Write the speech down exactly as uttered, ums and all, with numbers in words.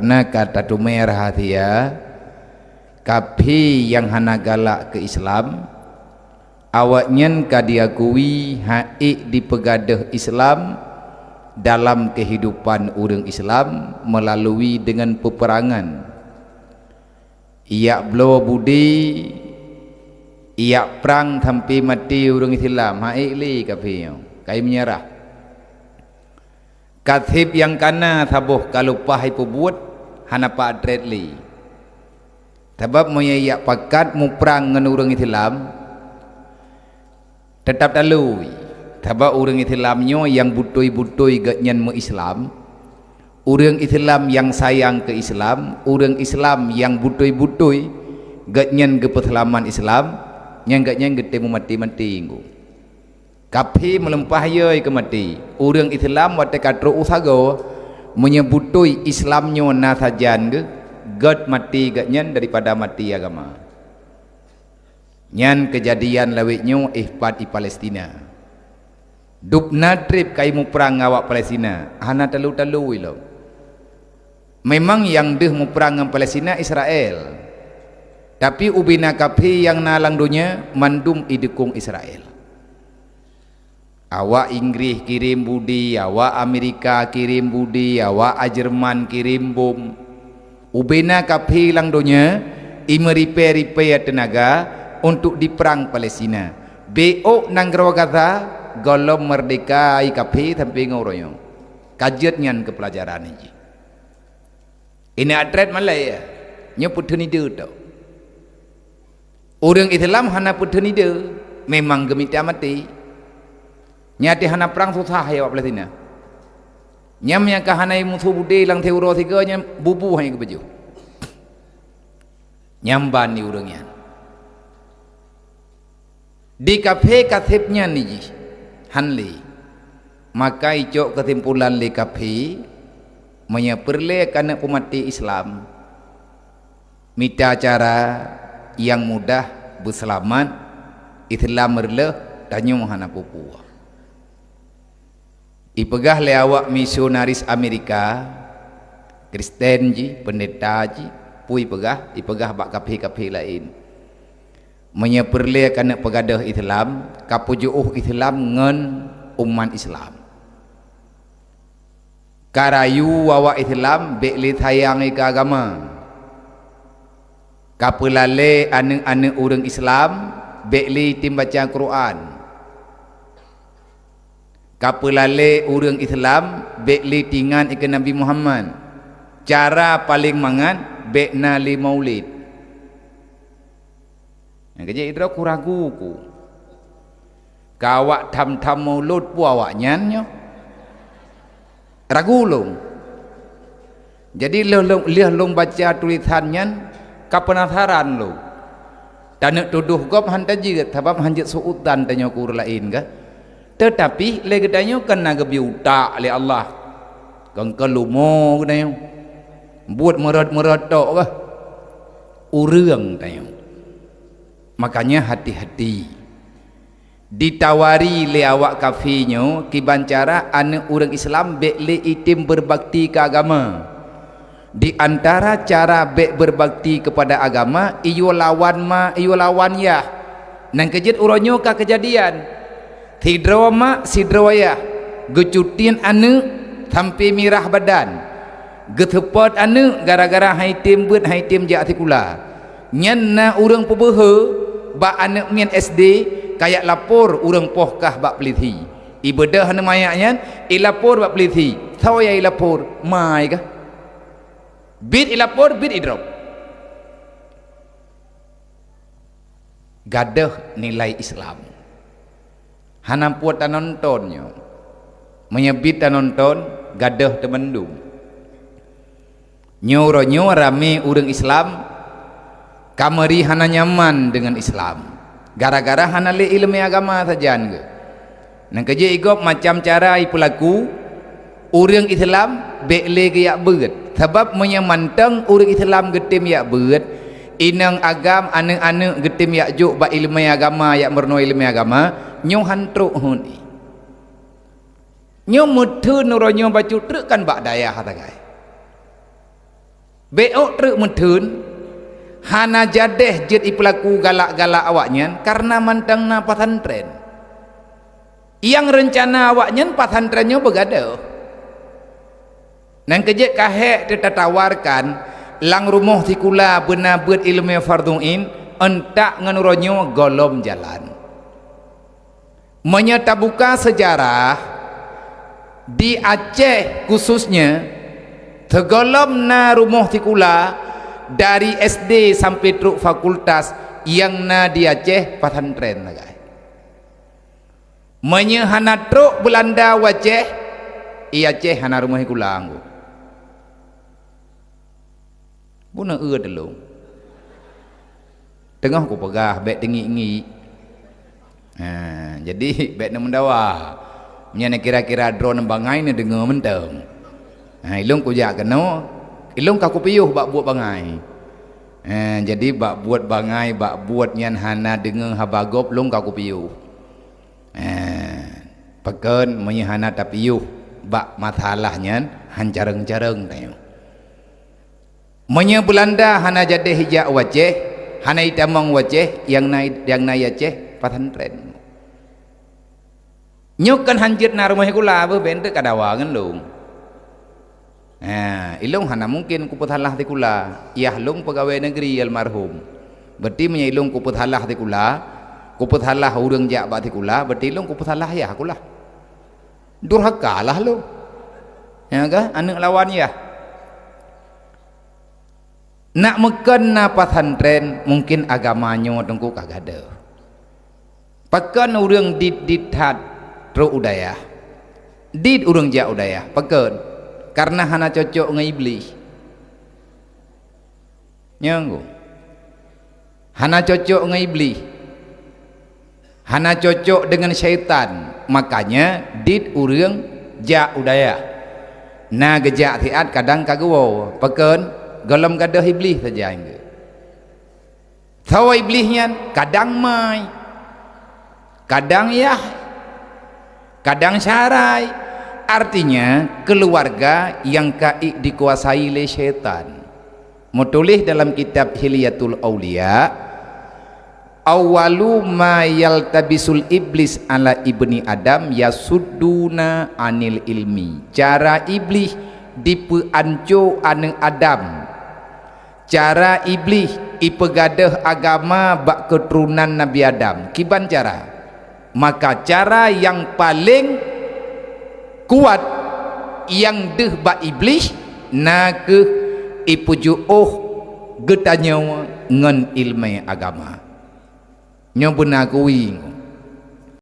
Kareuna ka tateumé rahasia, kaphé nyang hana galak keu Islam, awaknyan ka diakui hak ék dipeugadôh Islam dalam keuhidupan ureuëng Islam meulalui deungon peupeurangan. Ijak bloe budi, ijak prang sampoe maté ureuëng Islam, hana ék lé kaphé nyoe, ka imeunyeurah. Ka seb nyang kana saboh ka leupah ipeubuet, hana pat treb lé. Sabab meunyoe ijak pakat muprang ngon ureuëng Islam, teutap talui, sabab ureuëng Islam nyoe nyang beutôi-beutôi gobnyan meu-Islam, ureuëng Islam nyang sayang keu Islam, ureuëng Islam nyang beutôi-beutôi gobnyan geupeuseulamat Islam, nyan gobnyan geutem meumaté-maté ngon. Kaphé meuleumpah yôh keu maté. Ureuëng Islam watée ka trok u sagoe, meunyoe beutôi Islam nyoe na sajan geuh, gét maté gobnyan daripada maté agama. Nyan keujadian lawét nyoe éh pat i Palestina. Dub na treb ka imuprang ngon awak Palestina, hana talu-talu ilom. Memang nyang deuh muprang ngon Palestina Israel, tapi ubena kaphé nyang na lam donya mandum idukong Israel. Awak Inggris kirém budi, awak Amerika kirém budi, awak Jerman kirém bom. Ubena kaphé lam donya imeuripée-ripée teunaga untuk diprang Palestina. Bék ôk nanggroe Gaza gohlom meurdeka i kaphé sampoe ngon uroe nyoe. Ka jeuet nyan keu peulajaran jih. Ini atret malée, nyoe peuteunide tau. Ureuëng Islam hana peuteunide, memang geumita maté. Nyan teuh hana prang susah ya awak Palestina. Nyam nyang ka hana musoh budé lam uroe sigoe nyan bubu hai geubeujeuh. Nyam ban di ureuëng nyan. Di kaphé ka seb nyan jih, han lé. Maka icok keusimpulan lé kaphé, meunyoe peureulée keuneuk peumaté Islam, mita cara nyang mudah beuseulamat, Islam meureuloh, tanyoe hana peue-peue. Ipeugah lé awak misionaris Amerika, Kristen jih, peundeta jih, peue ipeugah, ipeugah bak kaphé-kaphé laén. Meunyoe peureulée keuneuk peugadôh Islam, ka peujiôh Islam ngon umat Islam. Ka rayu awak Islam bék lé sayang keu agama. Ka peulalée aneuëk-aneuëk ureuëng Islam bék lé item baca Quran. Ka peulalée ureuëng Islam bék lé tingat keu Nabi Muhammad. Cara paleng mangat bék na lé maulid. Nyang keujeuet idroe ku ragu ku. Ka awak tham-tham maulud peue awaknyan nyoe? Ragu lôn. Jadi lheueh lôn, lheueh lôn baca tulisan nyan ka peunasaran lôn. Taneuk tudoh gob han tajeuet sabab han jeuet su'udan tanyoe keu ureuëng laén ka. Teutapi lé geutanyoe kan na geubri utak lé Allah. Kon keu lumo geutanyoe. Buet meurot-meurot tok bah. Ureuëng tanyoe. Makanya hati-hati. Ditawari lé awak kaphé nyoe kiban cara aneuëk ureuëng Islam bék lé item beurbakti keu agama. Di antara cara bék beurbakti keupada agama, iyue lawan ma, iyue lawan yah. Nyang keujeuet uroe nyoe ka keujadian. Sidroe mak, sidroe yah geucutiet aneuëk sampoe mirah badan. Geuseupôt aneuëk gara-gara han item beuet, han item jak sikula. Nyan na ureuëng peubeuhe bak aneuëk miet S D kajak lapor ureuëng poh kah bak peulisi. Ibeudôh aneuëk manyak nyan, ilapor bak peulisi. Soe nyang ilapor? Ma kah. Bit ilapor, bit idrop. Gadôh nilai Islam. Hana peue tanonton nyoe. Meunyoe bit tanonton, gadôh teumandum. Nyoe uroe nyoe ramé ureuëng Islam ka meuri hana nyaman deungon Islam, gara-gara hana lé iéleumé agama sajan geuh. Nyang keujeuet igob macam cara ipeulaku, ureuëng Islam bék lé geujak beuet, sabab meunyoe mantong ureuëng Islam geutem jak beuet, inong agam aneuëk-aneuëk geutem jak jok bak iéleumé agama, jak meurunoe iéleumé agama, nyoe han trok hon. Nyoe meuteun uroe nyoe bacut treuk kan bak dayah sagai. Bék ôk treuk meutheun, hana jadéh jeuet ipeulaku galak-galak awaknyan kareuna mantong na pesantren. Nyang reuncana awaknyan pesantren nyoe beugadôh. Nyang keujeuet ka hék teutatawarkan lam rumoh sikula beuna beuet iéleumé fardhu ain, euntak ngon uroe nyoe gohlom jalan. Meunyoe tabuka seujarah, di Aceh khususnya, sigohlom na rumoh sikula dari S D sampoe trok fakultas nyang na di Aceh pesantren sagai. Meunyoe hana trok Beulanda u Aceh, i Aceh hana rumoh sikula anggô. Bunoe eu teulông. Teungoh kupeugah bék teungiek-ngiek. Ha, jadi bék neumeudawa. Meunyoe neukira-kira droeneuh bangai neudeungoe mantong. Ha, ilông kujak keunoe, ilông ka kupiôh bak buet bangai. Ha, jadi bak buet bangai, bak buet nyan hana deungoe haba gob, lông ka kupiôh. Ha, pakon meunyoe hana tapiôh bak masalah nyan, han carông-carông tanyoe. Meunyoe Beulanda hana jadéh ijak u Aceh, hana itamong u Aceh, nyang na, nyang na i Aceh pesantren. Nyoe kan han jeuet na rumoh sikula, beuh, bék teuk kadawa ngon lông. Ha, ilông hana mungken kupeusalah sikula, yah lông peugawée negeri almarhum. Berarti meunyoe ilông kupeusalah sikula, kupeusalah ureuëng jak bak sikula, berarti ilông kupeusalah yah kulah. Durhaka lah lông. Ya kan? Aneuëk lawan yah. Nak meukon na pesantren, mungken agama nyoe teungku ka gadôh. Pakon ureuëng dit-dit that trok u dayah? Dit ureuëng jak u dayah, pakon? Kareuna hana cocok ngon Iblih. Nyang hana cocok ngon Iblih. Hana cocok deungon syaitan, makanya dit ureuëng jak u dayah. Na geujak siat kadang ka geuwoe, pakon? Gohlom gadôh Iblih saja inggeu. Sawa Iblih nyan kadang mai, kadang yah, kadang syarai. Artinya keuluwarga nyang ka ék dikuasai lé syaitan. Meutuléh dalam kitab Hilyatul Auliya, "Awwalu ma yaltabisul iblis ala ibni Adam yasudduna anil ilmi." Cara Iblih dipeuanco aneuëk Adam. Cara Iblih ipeugadôh agama bak keuturonan Nabi Adam. Kiban cara? Maka cara nyang paleng kuat nyang deuh bak Iblih na kheueh ipeujiôh geutanyoe ngon iéleumé agama. Nyoe beuna kui.